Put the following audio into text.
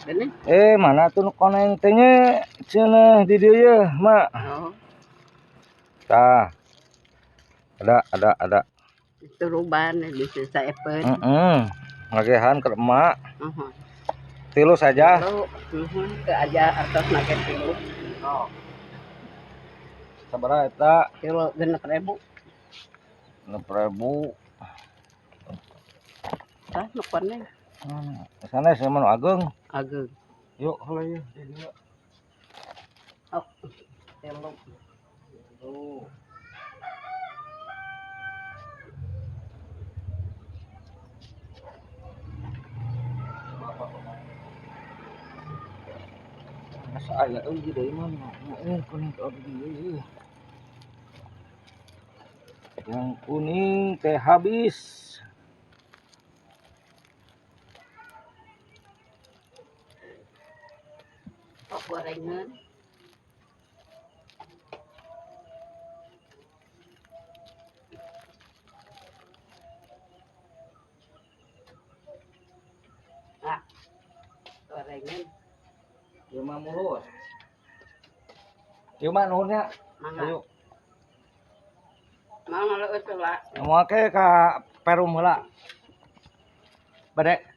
Gini. Mana tuh nu koneng teh nya cenah di dieu ye, Mak. Oh, Tah. Ada. Turuban bisa saepeun. Heeh. Ngagehan ke emak. Heeh. Tilu saja. Tilu, heeh, teu aja artos make tilu. Oh. Sabaraha eta? Tilu 6.000. 6.000. Tah nu koneng. Sanes mah nu ageung. Ageung. Yuk, heula ieu di dieu. Oh, tilu. Tuh. Masa aya euy deui mah nu kuning teh di dieu ieu. Yang kuning teh habis. Oh, gorengan. Ah, gorengan. Ieu mah mulus. Ieu mah nuhun nya. Mangga. Ayo. Mangga leueut heula. Moal ke ka Perum heula. Bade.